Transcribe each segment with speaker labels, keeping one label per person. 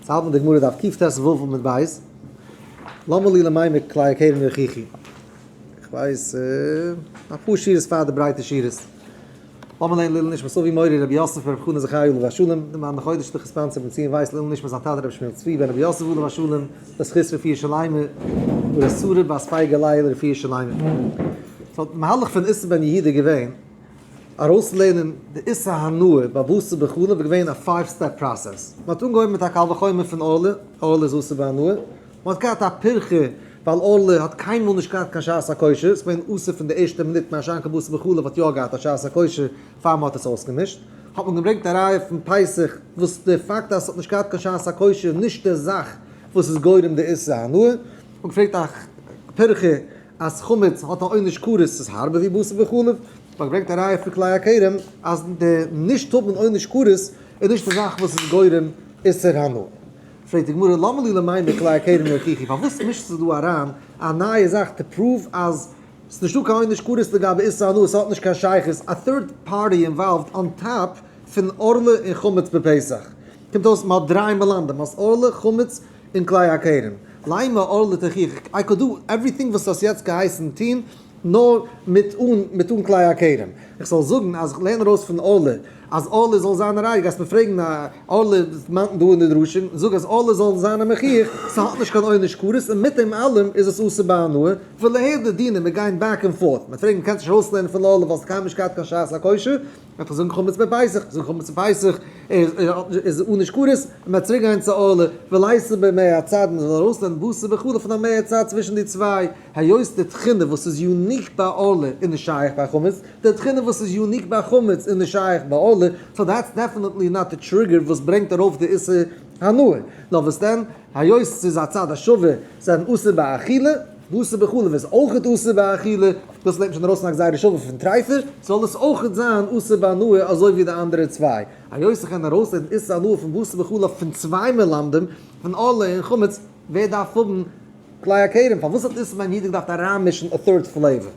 Speaker 1: ס'האלט מיט די גמרא דף קט"ו עמוד ב', למה לי למימר כלאי הכרם יוכיחו. איך ווייס אפאר שורות פאר די ברייטע שורות. לאמיר לערנען לעילוי נשמת אבי מורי רבי יוסף ברב חנא זכרי' עליו השלום, די מאן דחודש די חספאנסער בן ציון ווייס לעילוי נשמת זיין טאטע רבי שמואל צבי בן רבי יוסף עליו השלום, לזכות רפואה שלימה, מרת שרה בת פייגא לאה לרפואה שלימה. סאו די מהלך פון איסר בן יהודה איז געווען. ארויסלערנען די איסור הנאה ביי בשר בחלב איז געווען א five step process. מען האט אנגעהויבן מיט א קל וחומר פון ערלה, ערלה איז אסור בהנאה. מען האט געהאט א פירכא ווייל ערלה האט קיינמאל נישט געהאט קיין שעת הכושר, ס'איז געווען אסור פון די ערשטע מינוט מה שאין כן בשר בחלב האט יא געהאט א שעת הכושר פאר מען האט עס אויסגעמישט. האט מען געברענגט א ראיה פון פסח וואס די פאקט אז ס'האט נישט געהאט קיין שעת הכושר איז נישט די זאך וואס איז גורם די איסור הנאה. מען האט געפרעגט א פירכא אז חמץ האט א עונש כרת ס'איז הארבער ווי בשר בחלב, מ'האט געברענגט א ראיה פון כלאי הכרם אז די נישט האבן עונש כרת איז נישט די זאך וואס איז גורם איסור הנאה. פרעגט די גמרא למה לי למימר כלאי הכרם יוכיחו פארוואס מישסטו דא אריין א נייע זאך to prove אז ס'איז נישטא קיין עונש כרת לגבי איסור הנאה ס'האט נישט קיין שייכות א third party involved on top פון ערלה און חמץ בפסח קומט אויס מ'האט דריי מלמדים האסט ערלה חמץ און כלאי הכרם, לימא ערלה תוכיח, I could do everything וואס האסט יעצט געהייסן טון, נאר מיט אן מיט אן כלאי הכרם. איך זאל זאגן אז איך לערן ארויס פון ערלה אז ערלה זאל זיין א ראיה, גייסט מיר פרעגן א ערלה מיינט דא אין די דרשה, זאג אז ערלה זאל זיין א מוכיח, ס'האט נישט קיין עונש כרת און מיט דעם אלעם איז עס אסור בהנאה, וליהוי דינא, מיר גייען back and forth, מיר פרעגן קענסט נישט ארויסלערנען פון ערלה ווייל ס'האט קיינמאל נישט געהאט קיין שעת הכושר, וועט איך זאגן חמץ בפסח, זאג חמץ בפסח איז עונש כרת, און מ'וועט צוריק גיין צו ערלה, וליתא במהצד, מ'זאל ארויסנעמען בשר בחלב פון א מהצד צווישן די צוויי, היות די תכונה וואס איז unique ביי ערלה איז נישט שייך ביי חמץ, די תכונה וואס איז unique ביי חמץ איז נישט שייך ביי ערלה, so that's definitely not די trigger וואס ברענגט ארויף די איסור הנאה. נאר וואס דען, היות ס'איז א צד השווה, זענען אסור באכילה, בשר בחלב איז אויכעט אסור באכילה, דאס לערנט מען שוין ארויס פון א גזירה שווה פון טרייפה, זאל עס אויכעט זיין אסור בהנאה אזוי ווי די אנדערע צוויי. היות איך קען ארויסלערנען איסור הנאה פון בשר בחלב פון צוויי מלמדים, פון ערלה און חמץ, ווער דארף האבן כלאי הכרם? פארוואס האט איסר בן יהודה געדארפט אריינמישן א third flavor?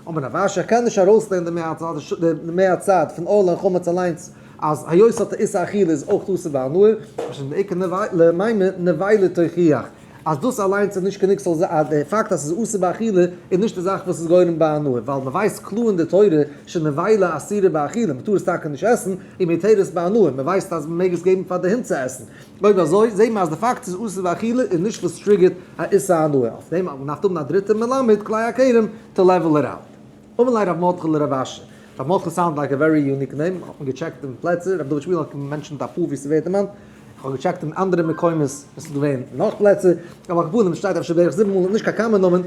Speaker 1: אמר רב אשי, איך קען נישט ארויסלערנען די מהצד פון ערלה און חמץ אליינס אז היות ס'האט א איסור אכילה איז אויך אסור בהנאה, משום דאיכא למימר נבילה תוכיח. אז דאס אליינס איז נישט גענוג ס'זאל זיין אז די פאקט אז ס'איז אסור באכילה איז נישט די זאך וואס איז גורם בהנאה ווייל מ'ווייסט קלאר אין די תורה שנבילה אסורה באכילה מ'טאר עס טאקע נישט עסן און מותרת בהנאה מ'ווייסט אז מ'מעג עס געבן פאר די הונט צו עסן אויב אזוי זעהט מען אז די פאקט ס'איז אסור באכילה איז נישט וואס trigger ט א איסור הנאה אויף דעם האט מען געדארפט האבן א דריטע מלמד כלאי הכרם to level it out. אמר ליה רב מרדכי לרב אשי, רב מרדכי sound like a very unique name, האט מען געטשעקט אין פלעצער, רב דוד שפירא האט גע mention ט אפאר ווי ס'ווערט דערמאנט, איך האב געטשעקט אין אנדערע מקומות עס איז געווען נאך פלעצער, אבער על כל פנים שטייט אפשר בערך זיבן מאל, נישט קיין common נאמען,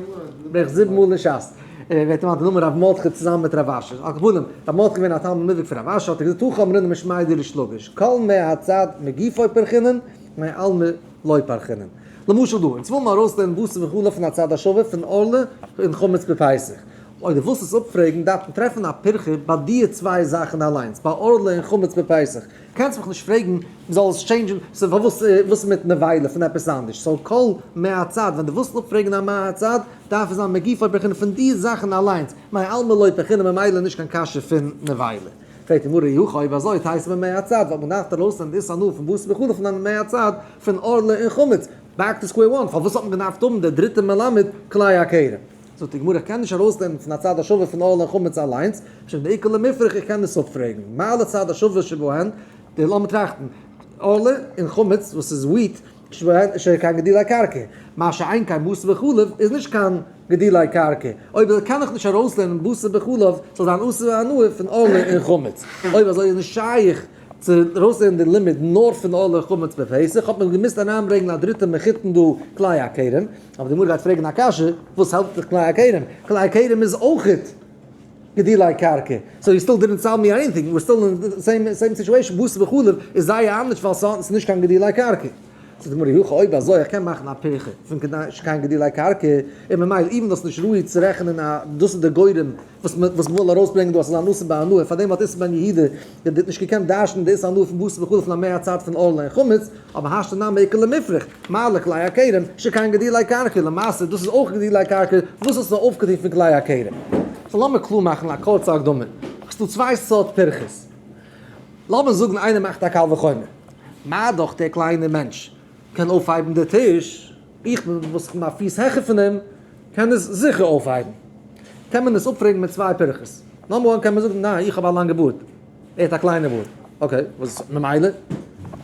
Speaker 1: בערך זיבן מאל אין שס ווערט דערמאנט די נאמען רב מרדכי צוזאמען מיט רב אשי, על כל פנים רב מרדכי געווען א תלמיד מובהק פון רב אשי האט ער געזאגט הכי אמרינן משמיה דריש לקיש, כל מהצד מגופו פרכינן, מעלמא לא פרכינן. למשל דא, אונז ווילן מיר ארויסלערנען בשר בחלב פון א צד השווה פון ערלה און חמץ בפסח. אויב דו ווילסט עס אפפרעגן דארף מען טרעפן א פירכא ביי די צוויי זאכן אליינס, ביי ערלה און חמץ בפסח. קענסט מיך נישט פרעגן מ'זאל עס change ן, סאו פארוואס וואס איז מיט נבילה פון עפעס אנדערש? סאו כל מהצד, ווען דו ווילסט אפפרעגן א מהצד, דארף עס זיין מגופו בחינה פון די זאכן אליינס, מעלמא לא פרכינן ממילא נישט קיין קשיא פון נבילה. פרעגט די גמרא אי הכי אויב אזוי תיתי ממהצד וואלט מען געדארפט ארויסנעמען די איסור הנאה פון בשר בחלב פון א מהצד פון ערלה און חמץ, back to square one, פארוואס האט מען געדארפט האבן די דריטע מלמד כלאי הכרם? זאגט די גמרא איך קען נישט ארויסנעמען פון א צד השווה פון ערלה און חמץ אליינס, משום דאיכא למיפרך איך קען עס אפפרעגן, מה לצד השווה שבהן, די לאמיר טראכטן, ערלה און חמץ וואס איז wheat, שכן גידולי קרקע, מה שאין כן בשר בחלב איז נישט קיין גידולי קרקע, אויב אזוי קען איך נישט ארויסלערנען בשר בחלב זאל זיין אסור בהנאה פון ערלה און חמץ, אויב אזוי איז נישט שייך צו ארויסלערנען די לימוד נאר פון ערלה און חמץ בפסח האט מען געמוזט אריינברענגען א דריטע מחותן דא כלאי הכרם, אבער די גמרא גייט פרעגן א קשיא, וואס העלפט דיך כלאי הכרם? כלאי הכרם איז אויכעט גידולי קרקע, so you still didn't solve me anything, we're still in the same same situation, בשר בחלב איז זייער אנדערש ווייל ס'איז נישט קיין גידולי קרקע. זאגט די גמרא אי הכי אויב אזוי איך קען מאכן א פירכא פון קיין גידולי קרקע, און ממילא even דאס נישט ראוי צו רעכענען א דאס איז די גורם וואס וואס מ'וויל ארויסברענגען דא אז ס'איז אן אסור בהנאה, פארדעם האט איסר בן יהודה נישט געקענט דרש'נען די איסור הנאה פון בשר בחלב פון א מהצד פון ערלה און חמץ, אבער השתא נמי איכא למיפרך, מה לכלאי הכרם, שכן גידולי קרקע, למעשה דאס איז אויך גידולי קרקע, וואס האסטו אויפגעטון פון כלאי הכרם? so לאמיר קלאר מאכן א קורצע הקדמה, ס'דא צוויי סארט פירכות. לאמיר זאגן איינער מאכט א קל וחומר, מה דאך דער קליינער מענטש. קען אויפהייבן די טיש, איך בין וואס איך בין א פיס העכער פון אים, קען עס זיכער אויפהייבן. קען מען עס אפפרעגן מיט צוויי פירכות. number one קען מען זאגן, ניין, איך האב א לאנגע בארד, ער האט א קליינע בארד. okay, וואס ממילא?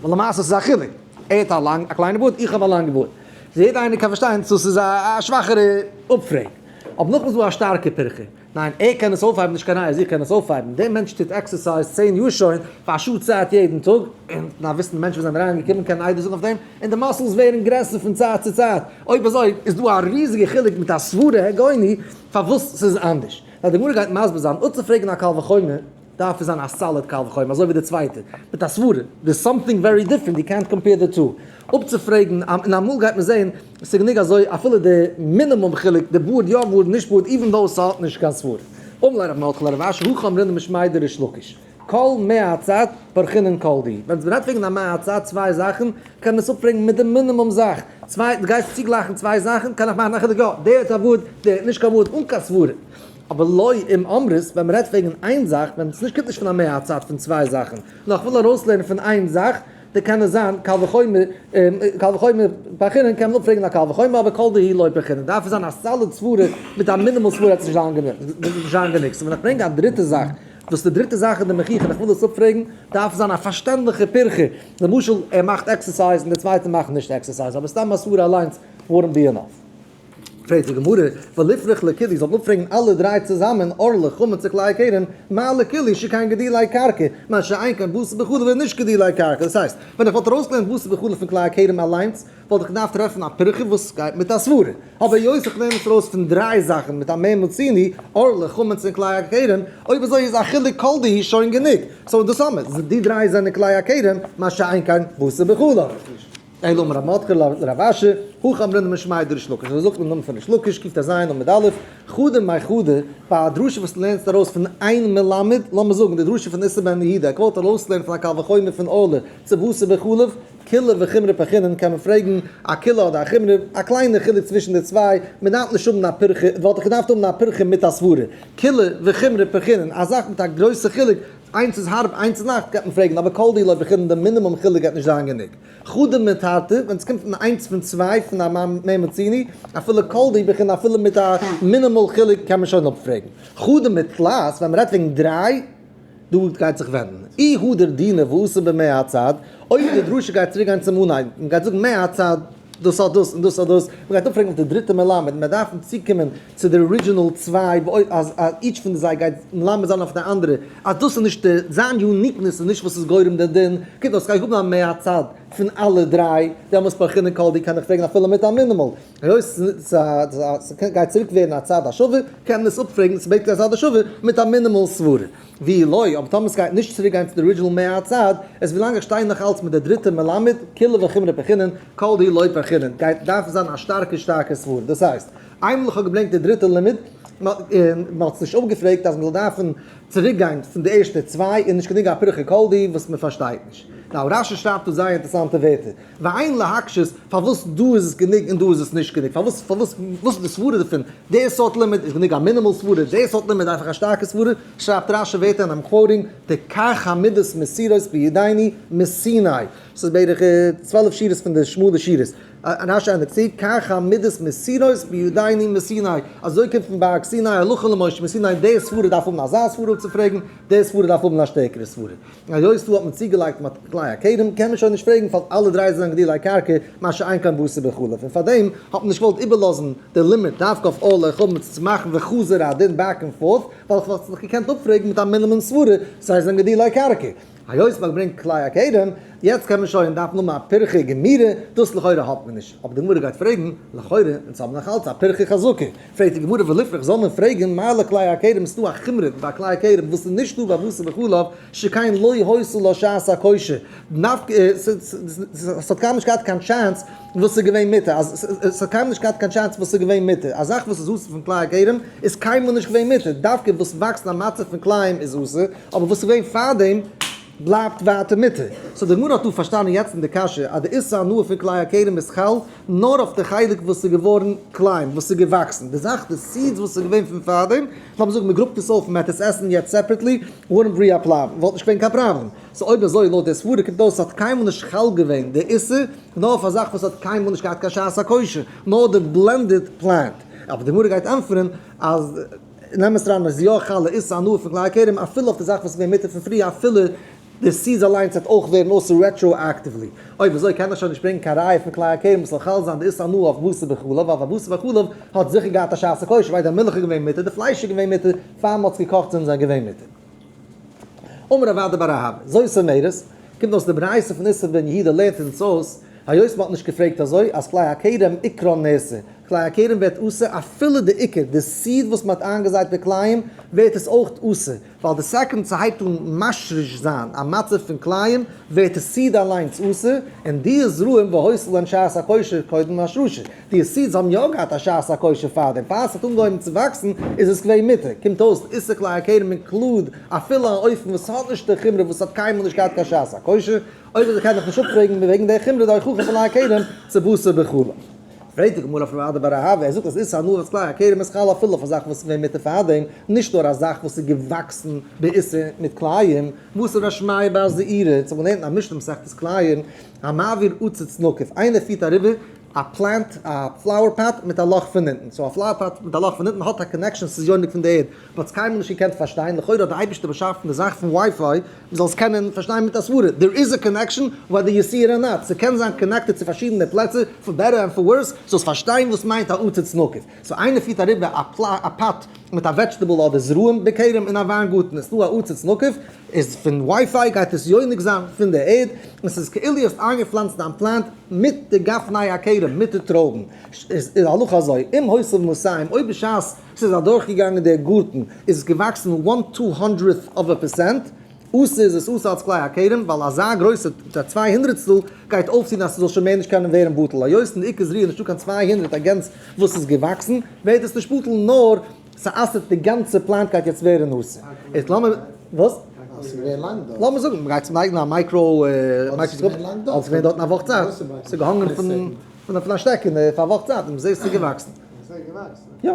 Speaker 1: ווייל למעשה ס'איז א חילוק. ער האט א לאנג א קליינע בארד, איך האב א לאנגע בארד. סאו יעדער איינער קען פארשטיין צו ס'איז א שוואכערע אפפרעג. אבער נאכדעם איז דא א שטארקע פירכא. ניין, ער קען עס אויפהייבן נישט קיין ראיה אז איך קען עס אויפהייבן. דער מענטש טוט exercise 10 יאר שוין, פאר א שעה צייט יעדן טאג, און נאר וויסן מענטשן וואס זענען אריינגעקומען קענען עדות זאגן אויף דעם, און די muscles ווערן גרעסער פון צייט צו צייט. אויב אזוי איז דא א ריזיגע חילוק מיט א סברה הגיוני פארוואס ס'איז אנדערש. נאר די גמרא גייט מסביר זיין, אפצופרעגן א קל וחומר דארף עס זיין א solid קל וחומר אזוי ווי די צווייטע, מיט א סברה, there's something very different, you can't compare the two. אפצופרעגן, און אמאל גייט מען זען ס'איז גענוג אזוי אפילו די מינימום חילוק, די בארד יא בארד נישט בארד, even though ס'האט נישט קיין סברה. אמר ליה רב מרדכי לרב אשי הכי אמרינן משמיה דריש לקיש. כל מהצד פרכינן כל דהו. ווען מ'רעדט וועגן א מהצד צוויי זאכן, קען מען עס אפפרעגן מיט די מינימום זאך. צוויי, דו גייסט צוגלייכן צוויי זאכן, קען איך מאכן א חילוק, יא, דער האט א בארד, דער האט נישט קיין בארד, אן קיין סברה. אבער לא אם אמרת, ווען מ'רעדט וועגן איין זאך, ווען עס נישט קומט נישט פון א מהצד פון צוויי זאכן, נאר איך וויל ארויסלערנען פון איין זאך, די קען עס זיין קל וחומר, קל וחומר פרכינן קען מען אפפרעגן א קל וחומר, אבער כל דהו לא פרכינן דארף עס זיין א solid סברה, מיט א minimal סברה וועט עס נישט זיין גענוג. so ווען איך ברענג א דריטע זאך, וואס די דריטע זאך איז די מוכיח און איך וויל עס אפפרעגן, דארף עס זיין א פארשטענדליכע פירכא, למשל ער מאכט exercise און דער צווייטער מאכט נישט exercise, אבער סתם א סברה אליינס wouldn't be enough. פרעגט די גמרא, וליפרך לכולהו, זאל מען אפפרעגן אלע דריי צוזאמען, ערלה, חמץ און כלאי הכרם, מה לכולהו שכן גידולי קרקע, מה שאין כן בשר בחלב איז נישט גידולי קרקע, דאס הייסט, ווען איך וואלט ארויסגעלערנט בשר בחלב פון כלאי הכרם אליינס, וואלט איך געדארפט טרעפן א פירכא וואס גייט מיט א סברה. אבער היות איך לערן עס ארויס פון דריי זאכן מיט א מה מצינו, ערלה, חמץ און כלאי הכרם, אויב אזוי איז א חילוק כל דהו שוין גענוג. so דאס האמער, די דריי זענען כלאי הכרם, מה שאין כן בשר בחלב. אלא אמר רב מרדכי לרב אשי, הכי אמרינן משמיה דריש לקיש, אזוי זאגט מען אין נאמען פון ריש לקיש, קטז עמוד א', חדא מחדא, ביי א דרשה וואס דו לערנסט ארויס פון איין מלמד, לאמיר זאגן די דרשה פון איסר בן יהודה, איך וואלט ארויסלערנען פון א קל וחומר פון ערלה צו בשר בחלב, קולא וחומרא פרכינן קען מען פרעגן א קולא אדער א חומרא, א קליינע חילוק צווישן די צוויי, מען דארף נישט האבן א פירכא, וואלט איך געדארפט האבן א פירכא מיט א סברה, קולא וחומרא פרכינן, א זאך מיט א גרויסע חילוק, איינס איז הארב איינס איז לייכט גייט מען פרעגן, אבער כל דהו לא פרכינן די מינימום חילוק גייט נישט זיין גענוג. חדא מתרתי, ווען עס קומט פון איינס פון צוויי פון א מה מצינו, אפילו כל דהו פרכינן אפילו מיט א minimal חילוק קען מען שוין אפפרעגן. חדא מתלת, ווען מען רעדט וועגן דריי, דא גייט זיך ווענדן. אי הדר דינא ואתא במהצד, אויב די דרשה גייט צוריק גיין צום אנהייב, מען גייט זאגן מהצד, דאס האט דאס און דאס האט דאס, מען גייט אפפרעגן אויף די דריטע מלמד, מען דארף צוקומען צו די original צוויי, אז each פון זיי גייט מלמד זיין אויף די אנדערע, אז דאס איז נישט די, זיין uniqueness איז נישט וואס איז גורם די דין, קומט אויס כ'גיי האבן א מהצד פון אלע דריי, דעמאלס פרכינן כל דהו קען איך פרעגן אפילו מיט א minimal. היות ס'גייט צוריק ווערן א צד השווה, קען מען עס אפפרעגן, ס'בעיסיקלי א צד השווה, מיט א minimal סברה. ואי לא, אבער טאמער ס'גייט נישט צוריק גיין צו די original מהצד, איז ווילאנג איך שטיי נאך אלץ מיט די דריטע מלמד, קולא וחומרא פרכינן, כל דהו לא פרכינן, גייט דארפן זיין א שטארקע שטארקע סברה. דאס הייסט, איינמאל איך האב געברענגט די דריטע לימוד, און מ'האט עס נישט אפגעפרעגט אז מ'זאל דארפן צוריק גיין פון די ערשטע צוויי, איז נישט גענוג א פירכא כל דהו וואס מ'פארשטייט נישט. now רשי שרייבט דא זייער אינטערעסאנטע ווערטער. ואין להקשות, פארוואס דא איז עס גענוג און דא איז עס נישט גענוג? פארוואס פארוואס וואס איז די סברה דערפון? די סארט לימוד איז גענוג א minimal סברה, די סארט לימוד דארף איך א שטארקע סברה, שרייבט רשי ווערטער און I'm quoting, דכך המידות מסורות בידינו מסיני, ס'איז בערך 12 שורות פון די שמאלע שורות, רשי ענדיגט צו, כך המידות מסורות בידינו מסיני, אזוי קומט פון בארג סיני הלכה למשה מסיני, די סברה דארף האבן אזא סברה אפצופרעגן, די סברה דארף האבן א שטערקערע סברה. היות דא האט מען צוגעלייגט כלאי הכרם קען מען שוין נישט פרעגן פארוואס אלע דריי זענען גידולי קרקע מה שאין כן בשר בחלב און פארדעם האט מען נישט געוואלט איבערלאזן די לימוד דווקא אויף ערלה חמץ צו מאכן וחזר הדין back and forth ווייל איך וואלט עס נאך געקענט אפפרעגן מיט א מינימום סברה זיי זענען גידולי קרקע היות מען האט געברענגט כלאי הכרם יעצט קען מען שוין דארף מען האבן א פירכא גמירא דאס לכאורה האט מען נישט אבער די גמרא גייט פרעגן לכאורה אונז האבן נאך אלץ א פירכא חזקה. פרעגט די גמרא וליפרך זאל מען פרעגן מה לכלאי הכרם ס'דא א חומרא ביי כלאי הכרם וואס איז נישט דא ביי בשר בחלב שכן לא היתה לו שעת הכושר נפק ס'האט קיינמאל נישט געהאט קיין chance וואס איז געווען מותר אז ס'האט קיינמאל נישט געהאט קיין chance וואס איז געווען מותר א זאך וואס איז אסור פון כלאי הכרם איז קיינמאל נישט געווען מותר דווקא וואס וואקסט אין א מצב פון כלאים איז אסור אבער וואס איז געווען פארדעם. בלייבט ווייטער מותר. so די גמרא האט דא פארשטאנען יעצט אין די קשיא אז די איסור הנאה פון כלאי הכרם איז חל נאר אויף די חלק וואס איז געווארן כלאים, וואס איז געוואקסן, די זאך די seeds וואס איז געווען פון פארדעם, לאמיר זאגן מען גראבט עס אויף און מען וועט עס עסן יעצט separately, wouldn't reapply, וואלט נישט געווען קיין פראבלעם. so אויב אזוי לויט די סברה קומט אויס ס'האט קיינמאל נישט חל געווען די איסור נאר אויף א זאך וואס האט קיינמאל נישט געהאט קיין שעת הכושר, נאר די blended plant. אבער די גמרא גייט ענטפערן אז אין אמת אריין איז יא חל די איסור הנאה פון כלאי הכרם אפילו אויף די זאך וואס איז געווען מותר פון פריער אפילו די seeds אליינס וועט אויך ווערן אסור retroactively. אויב אזוי קען איך שוין נישט ברענגען קיין ראיה פון כלאי הכרם וואס זאל חל זיין די איסור הנאה אויף בשר בחלב, ווייל פאר בשר בחלב האט זיכער געהאט א שעת הכושר ווייל די מילך איז געווען מותר, די פלייש איז געווען מותר, פאר מ'האט עס געקאכט זענען זיי געווען מותר. אמר רב אדא בר אהבה, זאת אומרת, קומט אויס די ברייתא פון איסר בן יהודה לערנט אונז אויס, היות מ'האט נישט געפרעגט אזוי, אז כלאי הכרם עיקרן נאסר, כלאי הכרם ווערט אסור אפילו די עיקר, די seed וואס מ'האט איינגעזייט בכלאים ווערט עס אויך אסור, ווייל די second ס'הייבט אן משריש זיין א מצב פון כלאים ווערט די seed אליינס אסור, און די זרעים והיתה להן שעת הכושר קודם להשרשה, די seeds האבן יא געהאט א שעת הכושר פארדעם, פאר עס האט אנגעהויבן צו וואקסן איז עס געווען מותר, קומט אויס איסור כלאי הכרם include אפילו א אופן וואס האט נישט די חומרא וואס האט קיינמאל נישט געהאט קיין שעת הכושר, אויב אזוי קען איך נישט אפפרעגן וועגן די חומרא די הוכחה פון כלאי הכרם צו בשר בחלב. פרעגט די גמרא אויף רב אדא בר אהבה, ער זאגט אז איסור הנאת כלאי הכרם איז חל אפילו אויף א זאך וואס איז געווען מותר פארדעם, נישט נאר א זאך וואס איז געוואקסן באיסור מיט כלאים, בתר ר' שמעיה בר זעירא, אונז האבן געלערנט אין א משנה מסכת כלאים, המעביר עציץ נקוב, איינער פירט אריבער א plant, א flower pot מיט א לאך פון אונטן, so א flower pot מיט א לאך פון אונטן האט א connection, ס'איז יונק פון די ערד, מ'האט עס קיינמאל נישט געקענט פארשטיין, לכאורה האט די אייבערשטער באשאפן די זאך פון WiFi מ'זאל עס קענען פארשטיין מיט א סברה, there is a connection whether you see it or not, ס'קען זיין connected צו פארשידענע פלעצער for better and for worse, זאלסט פארשטיין וואס מיינט א עציץ נקוב, so איינער פירט אריבער א pot מיט א vegetable אדער זרעים בכרם אין א וויינגארטן איז דא א עציץ נקוב, איז פון WiFi גייט עס יונק זיין פון די ערד, און ס'איז כאילו האסט איינגעפלאנצט דיין plant מיט די גפני הכרם, מיט די טרויבן, איז די הלכה אזוי, אם הוסיף מאתים, אויב בשעת ס'איז אדורכגעגאנגען דער גארטן איז עס געוואקסן one two hundredth of a percent, אסור איז עס אסור אלס כלאי הכרם, ווייל אזא גרויסע צוויי הונדרעטסטל גייט אויפטון אז ס'זאל שוין מער נישט קענען ווערן בטל, היות אין די עיקר זריעה איז נישטא קיין 200 against וואס איז געוואקסן, ווערט עס נישט בטל נאר ס'אסר'ט די גאנצע plant גייט יעצט ווערן אסור. איז לאמיר, וואס?
Speaker 2: ס'איז געווען לאנג דארט.
Speaker 1: לאמיר זאגן מ'גייט צום לייגן א micro microscope, אלס געווען דארטן א וואך צייט, ס'איז געהאנגען פון פון א שטעקן פאר א וואך צייט און מ'זעהט ס'איז געוואקסן.
Speaker 2: ס'איז געוואקסן?
Speaker 1: יא.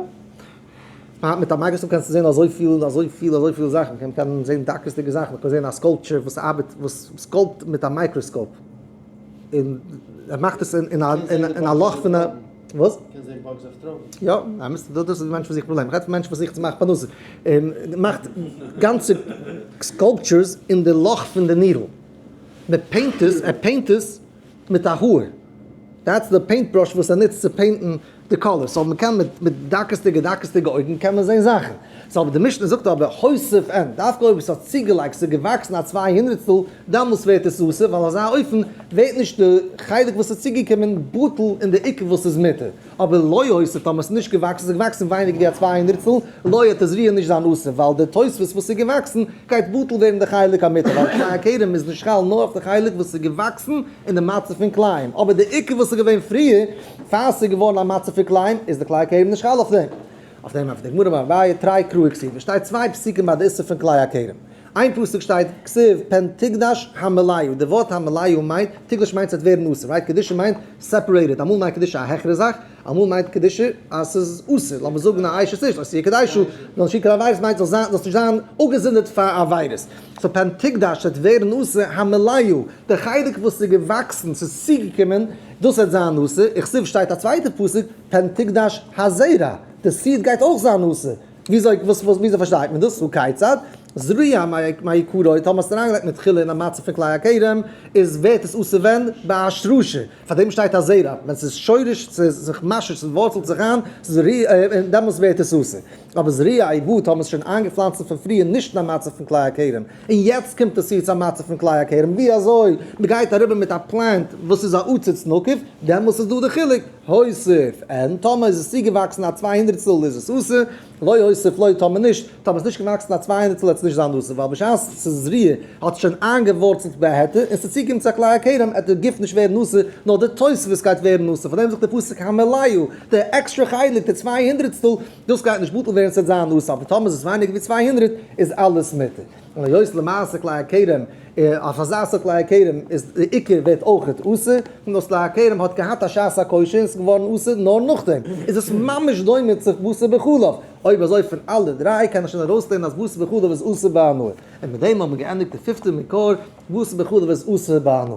Speaker 1: מיט א microscope קענסטו זעהן אזויפיל אזויפיל אזויפיל זאכן, מ'קען קען זעהן דקות'דיגע זאכן, מ'קען זעהן א sculpture וואס ארבעט וואס sculpt מיט א microscope, און ער מאכט עס אין א אין א לאך פון א. וואס?
Speaker 2: קען זעהן bugs אויף טרויבן.
Speaker 1: יא, אמת, דאס איז די מענטש וואס זוכט פראבלעם, איך רעד פון מענטשן וואס זוכט צו מאכן פרנסה, און מאכט גאנצע sculptures אין די לאך פון די needle, מען paint עס, ער paint עס מיט א האר, that's די paint brush וואס ער נוצט צו paint ן די color, so מען קען מיט מיט דקות'דיגע דקות'דיגע אויגן קען מען זעהן זאכן, so אבער די משנה זאגט אבער הוסיף אין, דווקא אויב עס האט צוגעלייגט, ס'איז געוואקסן א צוויי הונדרעטסטל, דאמאלס ווערט עס אסור, ווייל אזא אופן ווערט נישט די חלק וואס איז צוגעקומען בטל אין די עיקר וואס איז מותר, אבער לא הוסיף טאמער עס איז נישט געוואקסן, עס איז געוואקסן ווייניגער ווי א צוויי הונדרעטסטל, לא וועט די זריעה נישט זיין אסור, ווייל די תוספות וואס איז געוואקסן גייט בטל ווערן די חלק המותר, ווייל כלאי הכרם איז נישט חל נאר אויף די חלק וואס איז געוואקסן אין די מצב פון כלאים, אבער די עיקר וואס איז געווען פריער פאר עס איז געווארן א מצב פון כלאים איז די כלאי הכרם נישט חל אויף דעם. אויף דעם ענטפערט די גמרא אמר אביי תרי קראי כתיבי, עס שטייט צוויי פסוקים ביי די איסור פון כלאי הכרם, איין פסוק שטייט כתיב פן תקדש המלאה, די ווארט המלאה מיינט, תקדש מיינט ס'וועט ווערן אסור, right? קדושה מיינט separated, אמאל מיינט קדושה א העכערע זאך, אמאל מיינט קדושה אז ס'איז אסור, לאמיר זאגן א אשת איש, לא תהיה קדשה, זאל נישט קיין עבירות מיינט זאל זיין, זאלסט נישט זיין אפגעזונדערט פאר עבירות. so פן תקדש וועט ווערן אסור המלאה, די חלק וואס איז געוואקסן, ס'איז צוגעקומען, דאס וועט זיין אסור, וכתיב שטייט א צווייטע פסוק פן תקדש הזרע, די seed גייט אויך זיין אסור. וויאזוי וואס וואס וויאזוי פארשטייט מען דאס? הא כיצד? זריעה מעיקרו, טאמער האסטו אריינגעלייגט מתחילה אין א מצב פון כלאי הכרם, איז ווערט עס אסור ווען? בהשרשה. פאר דעם שטייט הזרע, ווען ס'איז שורש, ס'איז זיך משריש, ס'ווארצלט זיך איין, ס'איז און דעמאלטס ווערט עס אסור. אבער זריעה ובא, טאמער ס'איז שוין איינגעפלאנצן פון פריער נישט אין א מצב פון כלאי הכרם, און יעצט קומט עס צו צו א מצב פון כלאי הכרם, ווי אזוי? מ'גייט אריבער מיט א plant וואס איז א עציץ נקוב, דעמאלטס איז דא די חילוק. הוסיף, אין, טאמער איז עס צוגעוואקסן א צוויי הונדרעטסטל איז עס אסור, לא הוסיף לא טאמער נישט, טאמער איז נישט געוואקסן א צוויי הונדרעטסטל וועט עס נישט זיין אסור, ווייל בשעת ס'איז זריעה האט עס שוין איינגעווארצלט בהיתר און ס'צוקומט צו א כלאי הכרם עט די גוף נישט ווערן אסור נאר די תוספות גייט ווערן אסור, פארדעם זאגט די פסוק המלאה, די עקסטרע חלק די צוויי הונדרעטסטל דאס גייט נישט בטל ווערן ס'וועט זיין אסור, אבער טאמער איז עס ווייניגער ווי 200 איז אלעס מותר. און היות למעשה כלאי הכרם אויף אזא סארט כלאי הכרם איז די עיקר ווערט אויכעט אסור, און דאס כלאי הכרם האט געהאט א שעת הכושר און ס'איז געווארן אסור נאר נאכדעם, איז עס ממש דומה צו בשר בחלב, אויב אזוי פון אלע דריי קען איך שוין ארויסלערנען אז בשר בחלב איז אסור בהנאה. און מיט דעם האבן מיר געענדיגט די פיפטע מקור, בשר בחלב איז אסור בהנאה.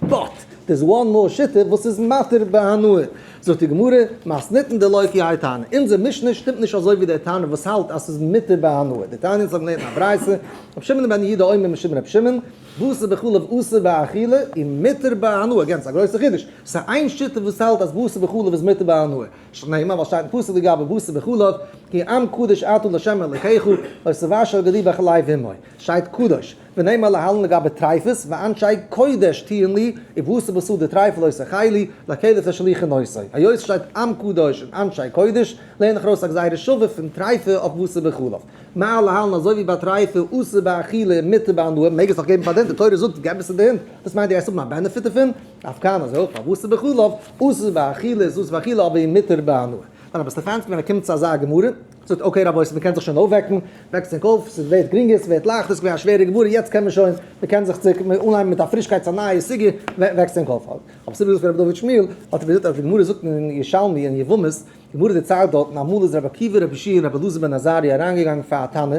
Speaker 1: but, there's one more שיטה וואס איז מתיר בהנאה. זאגט די גמרא, מתניתין דלא כי האי תנא. אונזער משנה שטימט נישט אזוי ווי דער תנא וואס האלט אז ס'איז מותר בהנאה. דתניא אונז האבן געלערנט אין א ברייתא, רבי שמעון בן יהודה אומר משום רבי שמעון, בשר בחלב אסור באכילה ומותר בהנאה. again, ס'איז א גרויסע חידוש. ס'איז איין שיטה וואס האלט אז בשר בחלב איז מותר בהנאה. שנאמר ווייל שטייט אין פסוק לגבי בשר בחלב, כי עם קדוש אתה לה' אלקיך, לא תבשל גדי בחלב אמו. שטייט קדוש. ונאמר להלן לגבי טריפות, ואנשי קודש תהיון לי, ובשר בשדה טריפה לא תאכלו, לכלב תשליכון אותו. היות שטייט עם קדוש און אנשי קודש, לערן איך ארויס א גזירה שווה פון טריפה אויף בשר בחלב. מה להלן אזוי ווי ביי טריפה אסור באכילה און מותר בהנאה, מעג עס דאך געבן פאר די הונט, די תורה זאגט געב עס צו די הונט, וואס מיינט דו גייסט האבן א benefit דערפון? אף כאן אזוי אויך ביי בשר בחלב, אסור באכילה איז אסור באכילה אבער מותר בהנאה. ווען רבי סטעפאנסקי ווען ער קומט צו אזא גמרא, זאגט okay רבותי מען קען זיך שוין אויפוועקן, וועקטס ענק אויף, ס'ווערט גרינגער, ס'ווערט לייכטער, ס'איז געווען א שווערע גמרא, יעצט קען מען שוין, מען קען זיך צוריק אנהייבן מיט א פרישקייט צו א נייע סוגיא, וועקטס ענק אויף. אבער סיפור פון רבי דוד שמואל, האט ער געזאגט אז די גמרא זאגט אין ירושלמי אין יבמות, די גמרא דערציילט דארטן אמאל איז רבי עקיבא רבי יהושע און רבי אלעזר בן עזריה אריינגעגאנגען פאר א תנא,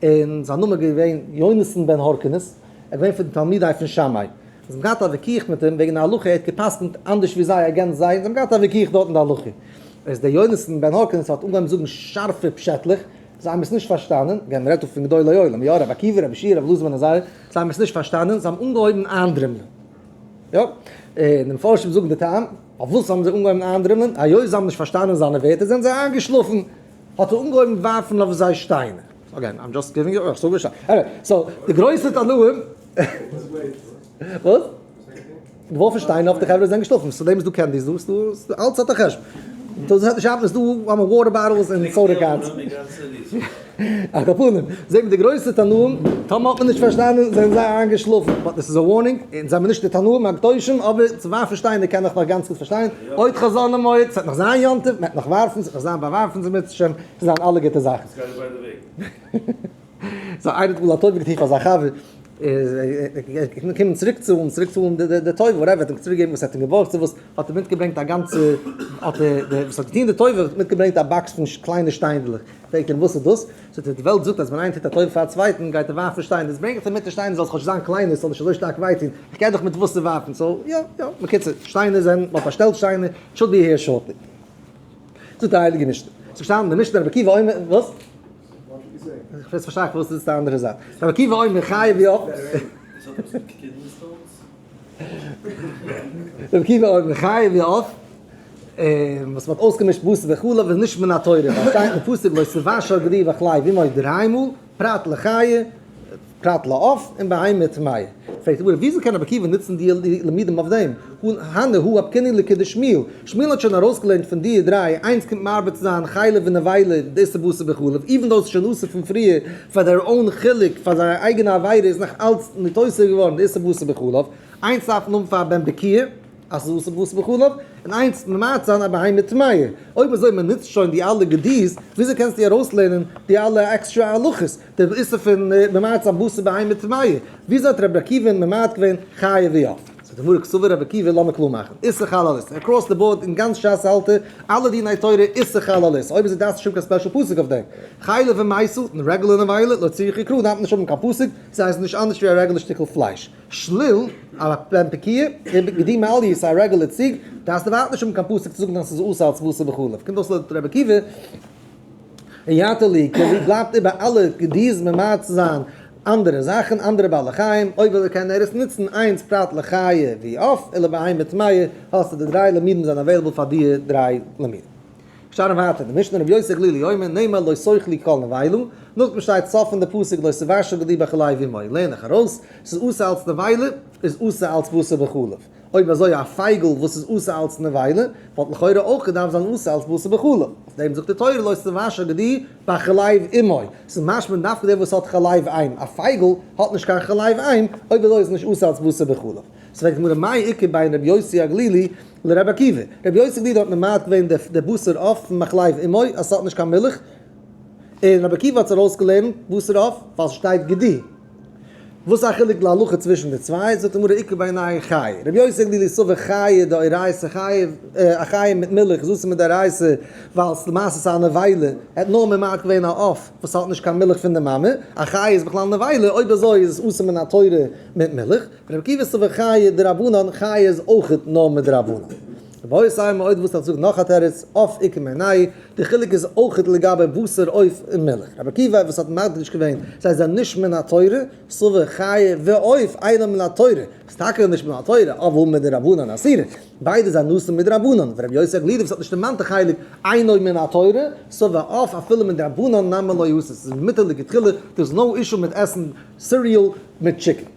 Speaker 1: און זיין נאמען איז געווען יונתן בן הורקנוס, ער איז געווען פון די תלמידי פון שמאי, זיי האבן געהאט א וויכוח מיט אים וועגן א הלכה, ער האט גע'פסק'נט אנדערש ווי זיי against זיי, זיי האבן געהאט א וויכוח דארט אין די הלכה. איז דער יונתן בן הורקנוס האט אנגעהויבן זאגן שארפע פשעטלעך, זיי האבן עס נישט פארשטאנען, ווען מ'רעדט דא פון גדולי עולם, יא, רבי עקיבא, רבי יהושע, רבי אלעזר בן עזריה, זיי האבן עס נישט פארשטאנען, זיי האבן אנגעהויבן איינדרימלען. יא, און די מפרשים זאגן די טעם, פארוואס האבן זיי אנגעהויבן איינדרימלען, היות זיי האבן נישט פארשטאנען זיינע ווערטער זענען זיי איינגעשלאפן, האט ער אנגעהויבן ווארפן אויף זיי שטיינער. again, I'm just giving you, איך זאג נישט, anyway, so, די גרויסע תנאים, וואס? געווארפן שטיינער אויף די חברה זענען געשלאפן, צו דעם איז דא candies דא, ס'דא, אלץ האט א חשבון. דאס האט נישט איז דא האבן water bottles און soda cans. על כל פנים, זעט מען די גרויסע תנאים, טאמער האט מען נישט פארשטאנען זענען זיי איינגעשלאפן, but דאס איז א warning, אונז זעמיר נישט די תנאים הקדושים, אבער צו ווארפן שטיינער קען איך נאך גאנץ גוט פארשטיין, עוד חזון למועד, ס'וועט נאך זיין יום טוב, מ'וועט נאך ווארפן, ס'וועט נאך זיין באווארפן זיך מיט השם, ס'וועט זיין אלע גוטע זאכן. so איינער האט אמאל א טובה געטון פאר זיין חבר, איז ער געקומען צוריק צאלן, צוריק צאלן די טובה, whatever, האט אים צוריק געגעבן וואס ער האט אים געבארגט צו וואס, האט ער מיטגעברענגט א גאנצע, האט ער, דער וואס האט געטון די טובה האט מיטגעברענגט א box פון קליינע שטיינדלעך, פרעגט ער אים וואס איז דאס, זאגט ער די וועלט זאגט אז ווען איינער טוט א טובה פאר א צווייטן גייט ער ווארפן שטיינער, דאס ברענג איך דיר מיט די שטיינער זאל עס כאטש זיין קליינער, עס זאל נישט אזוי שטארק וויי טון, איך גיי דאך מיט וואס צו ווארפן, so יא יא, בקיצור, שטיינער זענען, מען האט באשטעלט שטיינער, should be here shortly. זאגט די הייליגע משנה, ס'איז געשטאנען אין די משנה רבי עקיבא אומר, וואס? איך ווייס פארשטיי איך וואס איז די אנדערע זייט. רבי עקיבא אומר חיה ועוף. רבי עקיבא אומר חיה ועוף. וואס מ'האט אויסגעמישט בשר וחלב איז נישט מן התורה. ווייל שטייט אין פסוק לא תבשל גדי בחלב אמו דריי מאל, פרט לחיה. פרט לעוף און בהמה טמאה. פרעגט די גמרא, וויאזוי קען רבי עקיבא נוצן די לימודים אויף דעם? הני הא אפקעינהו לכדשמואל, שמואל האט שוין ארויסגעלערנט פון די דריי, איינס קומט מרבה צו זיין חלב ונבילה דאיסור בשר בחלב, even though ס'איז שוין אסור פון פריער, פאר their own חילוק, פאר זייער אייגענע עבירה איז נאך אלץ נתאסר געווארן די איסור בשר בחלב, איינס דארף מען האבן פאר בן בקיר. אז ס'איז אסור בשר בחלב, און איינס ממעט זיין א בהמה טמאה. אויב אזוי מען נוצט שוין די אלע גדי'ס, וויאזוי קענסטו ארויסלערנען די אלע עקסטרע הלכות, די איסור פון ממעט זיין בשר בהמה טמאה? וויאזוי האט רבי עקיבא ממעט געווען חיה ועוף? זאגט די גמרא קסבר רבי עקיבא לאמיר קלאר מאכן, איסור חל על איסור, across the board אין גאנץ שס האלט ער אלע דיני תורה איסור חל על איסור, אויב אזוי דארפסטו נישט האבן קיין special פסוק אויף דעם. חלב ומתה, און רעגולער נבילה, לא צריכא קרא דארף מען נישט האבן קיין פסוק, ס'איז נישט אנדערש ווי א רעגולער שטיקל פלייש. שליל, א בן פקועה, גדי מעליא איז א רעגולער ציג, דארפסטו ווייטער נישט האבן קיין פסוק צו זאגן אז ס'איז אסור אלס בשר בחלב. קומט אויס לויט רבי עקיבא, אייתו לי, כאילו בלייבט איבער אלע גדי'ס ממעט צו זיין אנדערע זאכן, אנדערע בעלי חיים, אויב וויל ער קען ער עס נוצן איינס פרט לחיה ועוף, ולבהמה טמאה, האסטו די דריי לימודים זענען available פאר די דריי לימודים. שטייט ווייטער די משנה רבי יוסי הגלילי אומר נאמר לא תאכלו כל נבילה, נאכדעם שטייט סוף פון די פסוק לא תבשל גדי בחלב אמו, לערן איך ארויס, ס'איז אסור אלץ נבילה, איז אסור אלץ בשר בחלב. אויב אזוי א פייגל וואס איז אסור אלץ נבילה, וואלט לכאורה אויך געדארפט זיין אסור אלץ בשר בחלב. אויף דעם זאגט די תורה לא תבשל גדי בחלב אמו, ס'איז משמע דווקא דער וואס האט חלב אם, א פייגל האט נישט קיין חלב אם, אויב אזוי איז נישט אסור אלץ בשר בחלב. פרעגט די גמרא מאי איכא בין רבי יוסי הגלילי לרבי עקיבא, רבי יוסי הגלילי האט ממעט געווען די בשר עוף פון בחלב אמו אז ס'האט נישט קיין מילך, און רבי עקיבא האט עס ארויסגעלערנט בשר עוף ווייל ס'שטייט גדי. וואס איז א חילוק להלכה צווישן די צוויי? זאגט די גמרא איכא בינייהו חיה, רבי יוסי הגלילי סבר חיה דאורייתא חיה, א חיה מיט מילך איז אסור מדאורייתא ווייל למעשה איז א נבילה, ער האט נאר ממעט געווען א עוף וואס האט נישט קיין מילך פון די מאמע, א חיה איז בכלל נבילה, אויב אזוי איז עס אסור מן התורה מיט מילך, רבי עקיבא סבר חיה דרבנן, חיה איז אויכעט נאר מדרבנן. רבי יוסי מאוד וואס האט זאגט נאך א תירוץ, עוף איכא בינייהו, די חילוק איז אויכעט לגבי בשר עוף און מילך. רבי עקיבא וואס האט מדגיש געווען זיי זענען נישט מן התורה, סבר חיה ועוף אינם מן התורה, איז טאקע נישט מן התורה, אבל מדרבנן אסירי, ביידע זענען אסור מדרבנן, ורבי יוסי הגלילי וואס האט נישט דערמאנט די חלק אינו מן התורה, סבר עוף אפילו מדרבנן נמי לא אסור, ס'איז מותר לכתחילה, דער איז no issue מיט עסן cereal מיט chicken.